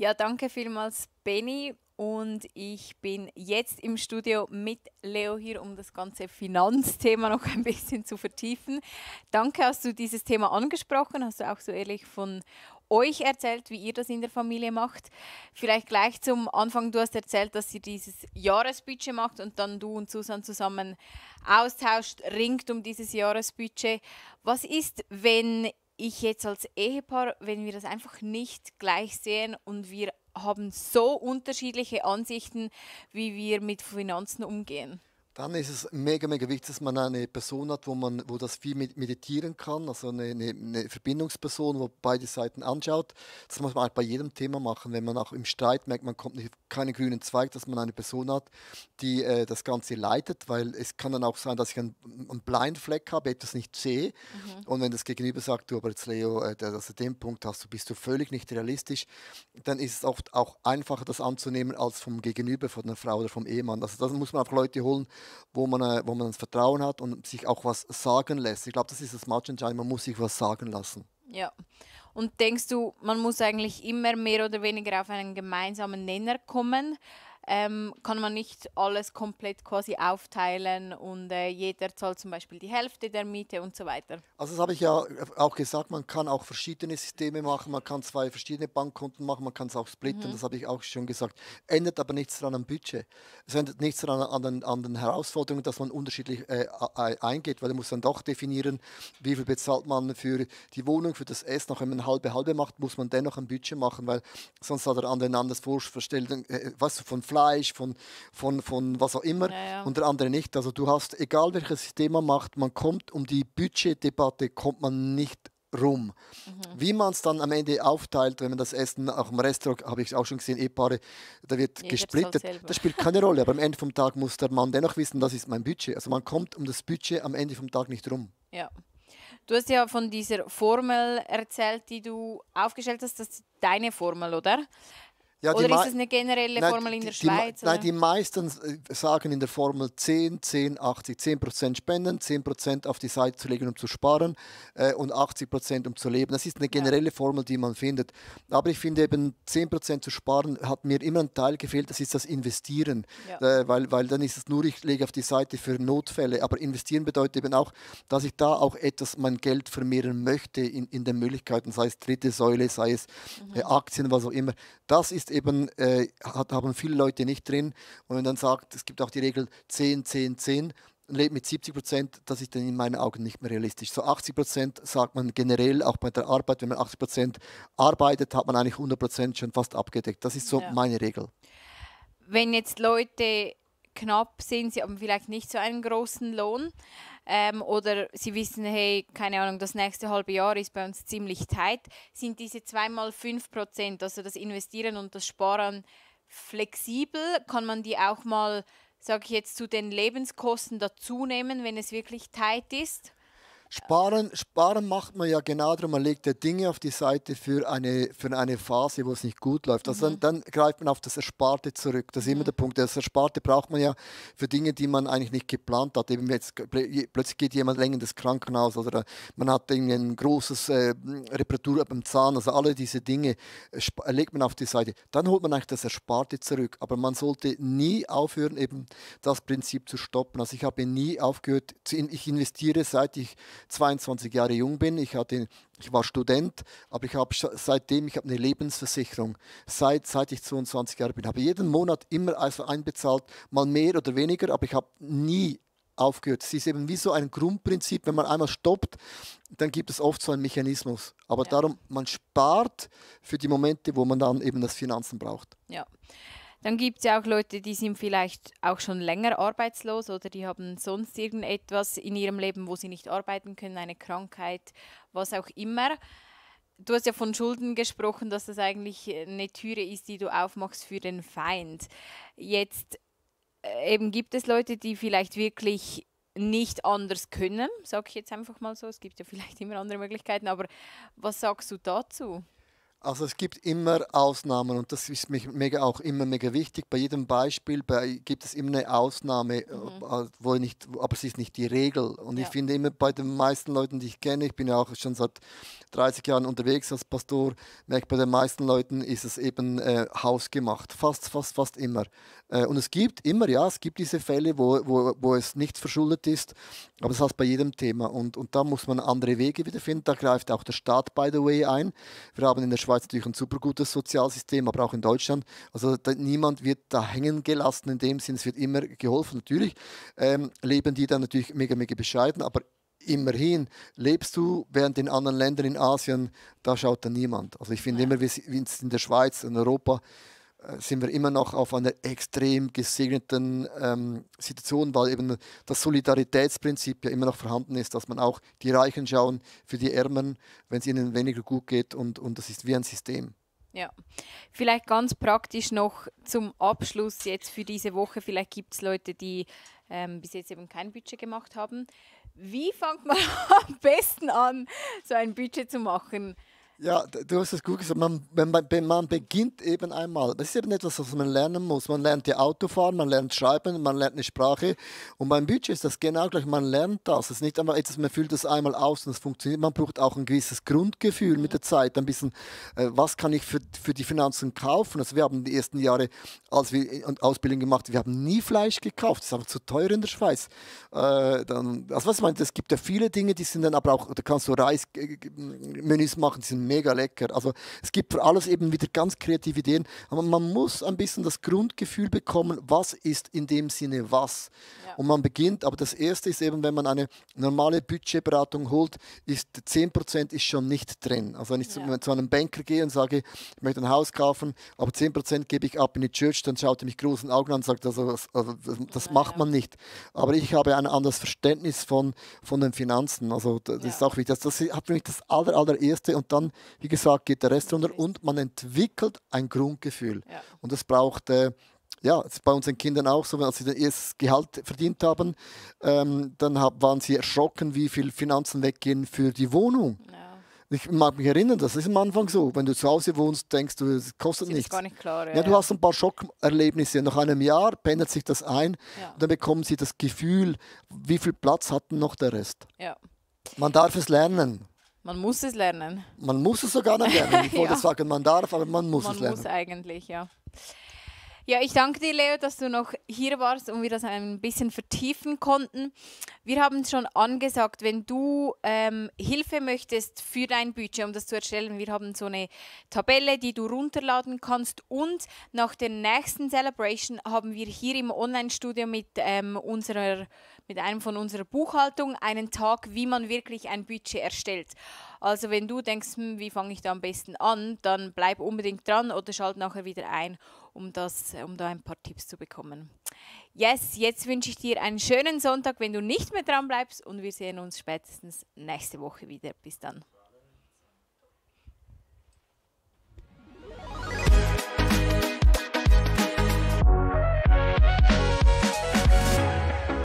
Ja, danke vielmals, Benny. Und ich bin jetzt im Studio mit Leo hier, um das ganze Finanzthema noch ein bisschen zu vertiefen. Danke, hast du dieses Thema angesprochen, hast du auch so ehrlich von euch erzählt, wie ihr das in der Familie macht. Vielleicht gleich zum Anfang, du hast erzählt, dass ihr dieses Jahresbudget macht und dann du und Susan zusammen austauscht, ringt um dieses Jahresbudget. Was ist, wenn ich jetzt als Ehepaar, wenn wir das einfach nicht gleich sehen und wir haben so unterschiedliche Ansichten, wie wir mit Finanzen umgehen? Dann ist es mega, mega wichtig, dass man eine Person hat, wo das viel meditieren kann, also eine Verbindungsperson, wo beide Seiten anschaut. Das muss man halt bei jedem Thema machen. Wenn man auch im Streit merkt, man kommt nicht keinen grünen Zweig, dass man eine Person hat, die das Ganze leitet, weil es kann dann auch sein, dass ich einen Blindfleck habe, etwas nicht sehe. Mhm. Und wenn das Gegenüber sagt, du, aber jetzt Leo, also den Punkt hast du, bist du völlig nicht realistisch, dann ist es oft auch einfacher, das anzunehmen, als vom Gegenüber, von der Frau oder vom Ehemann. Also da muss man einfach Leute holen, wo man das Vertrauen hat und sich auch was sagen lässt. Ich glaube, das ist das Matchentscheidende, man muss sich was sagen lassen. Ja. Und denkst du, man muss eigentlich immer mehr oder weniger auf einen gemeinsamen Nenner kommen? Kann man nicht alles komplett quasi aufteilen und jeder zahlt zum Beispiel die Hälfte der Miete und so weiter? Also das habe ich ja auch gesagt, man kann auch verschiedene Systeme machen, man kann zwei verschiedene Bankkonten machen, man kann es auch splitten, Mhm. das habe ich auch schon gesagt. Ändert aber nichts daran am Budget. Es ändert nichts daran an den Herausforderungen, dass man unterschiedlich eingeht, weil man muss dann doch definieren, wie viel bezahlt man für die Wohnung, für das Essen. Auch wenn man halbe macht, muss man dennoch ein Budget machen, weil sonst hat der andere ein anderes Vorstellung, was von Fleisch, von was auch immer Ja, ja. und der andere nicht. Also du hast, egal welches System man macht, man kommt um die Budgetdebatte kommt man nicht rum. Mhm. Wie man es dann am Ende aufteilt, wenn man das Essen auch im Restaurant, habe ich auch schon gesehen, Ehepaare, da wird Jeder zahlt gesplittet. selber. Das spielt keine Rolle, aber am Ende vom Tag muss der Mann dennoch wissen, das ist mein Budget. Also man kommt um das Budget am Ende vom Tag nicht rum. Ja. Du hast ja von dieser Formel erzählt, die du aufgestellt hast. Das ist deine Formel, oder? Ja, Oder ist es eine generelle nein, Formel in der Schweiz? nein, Oder? die meisten sagen in der Formel 10, 10, 80. 10% spenden, 10% auf die Seite zu legen, um zu sparen und 80% um zu leben. Das ist eine Ja, generelle Formel, die man findet. Aber ich finde eben 10% zu sparen, hat mir immer ein Teil gefehlt, das ist das Investieren. ja, Weil dann ist es nur, ich lege auf die Seite für Notfälle. Aber investieren bedeutet eben auch, dass ich da auch etwas mein Geld vermehren möchte in den Möglichkeiten, sei es dritte Säule, sei es mhm. Aktien, was auch immer. Das ist eben, haben viele Leute nicht drin. Und wenn man dann sagt, es gibt auch die Regel 10, 10, 10, und lebt mit 70%, das ist dann in meinen Augen nicht mehr realistisch. So 80% sagt man generell, auch bei der Arbeit, wenn man 80% arbeitet, hat man eigentlich 100% schon fast abgedeckt. Das ist so Ja. meine Regel. Wenn jetzt Leute knapp sind, sie haben vielleicht nicht so einen großen Lohn oder sie wissen, hey, keine Ahnung, das nächste halbe Jahr ist bei uns ziemlich tight, sind diese 2 mal 5%, also das Investieren und das Sparen, flexibel? Kann man die auch mal, sage ich jetzt, zu den Lebenskosten dazu nehmen, wenn es wirklich tight ist? Sparen macht man ja genau darum, man legt ja Dinge auf die Seite für eine Phase, wo es nicht gut läuft. Also Mhm. dann greift man auf das Ersparte zurück. Das ist immer Mhm. der Punkt. Das Ersparte braucht man ja für Dinge, die man eigentlich nicht geplant hat. Eben jetzt plötzlich geht jemand länger ins Krankenhaus oder man hat irgendwie ein großes Reparatur beim Zahn. Also alle diese Dinge legt man auf die Seite. Dann holt man eigentlich das Ersparte zurück. Aber man sollte nie aufhören, eben das Prinzip zu stoppen. Also ich habe nie aufgehört, ich investiere, seit ich 22 Jahre jung bin. Ich war Student, aber ich habe eine Lebensversicherung. Seit ich 22 Jahre bin, habe jeden Monat immer also einbezahlt, mal mehr oder weniger, aber ich habe nie aufgehört. Es ist eben wie so ein Grundprinzip, wenn man einmal stoppt, dann gibt es oft so einen Mechanismus. Aber Ja. darum, man spart für die Momente, wo man dann eben das Finanzen braucht. Ja. Dann gibt es ja auch Leute, die sind vielleicht auch schon länger arbeitslos oder die haben sonst irgendetwas in ihrem Leben, wo sie nicht arbeiten können, eine Krankheit, was auch immer. Du hast ja von Schulden gesprochen, dass das eigentlich eine Türe ist, die du aufmachst für den Feind. Jetzt eben gibt es Leute, die vielleicht wirklich nicht anders können, sage ich jetzt einfach mal so. Es gibt ja vielleicht immer andere Möglichkeiten, aber was sagst du dazu? Also es gibt immer Ausnahmen und das ist mich auch immer mega wichtig. Bei jedem Beispiel gibt es immer eine Ausnahme, Mhm. aber es ist nicht die Regel. Und ich Ja, finde immer bei den meisten Leuten, die ich kenne, ich bin ja auch schon seit 30 Jahren unterwegs als Pastor, merke bei den meisten Leuten ist es eben hausgemacht, fast immer. Und es gibt immer, ja, es gibt diese Fälle, wo es nicht verschuldet ist, aber das heißt bei jedem Thema. Und da muss man andere Wege wiederfinden. Da greift auch der Staat, by the way, ein. Wir haben in der Schweiz natürlich ein super gutes Sozialsystem, aber auch in Deutschland. Also niemand wird da hängen gelassen in dem Sinn, es wird immer geholfen. Natürlich leben die dann natürlich mega bescheiden, aber immerhin lebst du, während in anderen Ländern in Asien, da schaut da niemand. Also ich finde ja, immer, wie es in der Schweiz, in Europa, sind wir immer noch auf einer extrem gesegneten Situation, weil eben das Solidaritätsprinzip ja immer noch vorhanden ist, dass man auch die Reichen schauen für die Ärmeren, wenn es ihnen weniger gut geht und das ist wie ein System. ja. Vielleicht ganz praktisch noch zum Abschluss jetzt für diese Woche. Vielleicht gibt es Leute, die bis jetzt eben kein Budget gemacht haben. Wie fängt man am besten an, so ein Budget zu machen? Ja, du hast es gut gesagt. Wenn man beginnt eben einmal, das ist eben etwas, was man lernen muss. Man lernt ja Autofahren, man lernt Schreiben, man lernt eine Sprache. Und beim Budget ist das genau gleich. Man lernt das. Es ist nicht einfach etwas, man füllt das einmal aus und es funktioniert. Man braucht auch ein gewisses Grundgefühl mit der Zeit. Ein bisschen, was kann ich für die Finanzen kaufen? Also wir haben die ersten Jahre, als wir Ausbildung gemacht haben, wir haben nie Fleisch gekauft. Das ist einfach zu teuer in der Schweiz. Also was ich meine, es gibt ja viele Dinge, die sind dann aber auch, da kannst du Reismenüs machen, die sind mega lecker. Also es gibt für alles eben wieder ganz kreative Ideen, aber man muss ein bisschen das Grundgefühl bekommen, was ist in dem Sinne was. Ja, Und man beginnt, aber das Erste ist eben, wenn man eine normale Budgetberatung holt, ist 10% ist schon nicht drin. Also wenn ich ja, zu einem Banker gehe und sage, ich möchte ein Haus kaufen, aber 10% gebe ich ab in die Church, dann schaut er mich großen Augen an und sagt, das ja, macht ja, man nicht. Aber ich habe ein anderes Verständnis von den Finanzen. Also das ist ja. auch wichtig. Das hat für mich das allererste und dann, wie gesagt, geht der Rest runter und man entwickelt ein Grundgefühl. Ja, Und das braucht, ja, das ist bei unseren Kindern auch so, als sie das erste Gehalt verdient haben, dann waren sie erschrocken, wie viel Finanzen weggehen für die Wohnung. ja. Ich mag mich erinnern, das ist am Anfang so. Wenn du zu Hause wohnst, denkst du, es kostet Ist dir das gar nichts. nicht klar? Ja, Ja, du ja. hast ein paar Schockerlebnisse. Nach einem Jahr pendelt sich das ein Ja, und dann bekommen sie das Gefühl, wie viel Platz hat denn noch der Rest. ja. Man darf es lernen. Man muss es lernen. Man muss es sogar noch lernen. Ich wollte Ja, sagen, man darf, aber man muss es man muss lernen. eigentlich, ja. Ja, ich danke dir, Leo, dass du noch hier warst und wir das ein bisschen vertiefen konnten. Wir haben schon angesagt, wenn du Hilfe möchtest für dein Budget, um das zu erstellen, wir haben so eine Tabelle, die du runterladen kannst. Und nach der nächsten Celebration haben wir hier im Online-Studio mit einem von unserer Buchhaltung einen Tag, wie man wirklich ein Budget erstellt. Also wenn du denkst, wie fange ich da am besten an, dann bleib unbedingt dran oder schalt nachher wieder ein, um da ein paar Tipps zu bekommen. Yes, jetzt wünsche ich dir einen schönen Sonntag, wenn du nicht mehr dran bleibst und wir sehen uns spätestens nächste Woche wieder. Bis dann.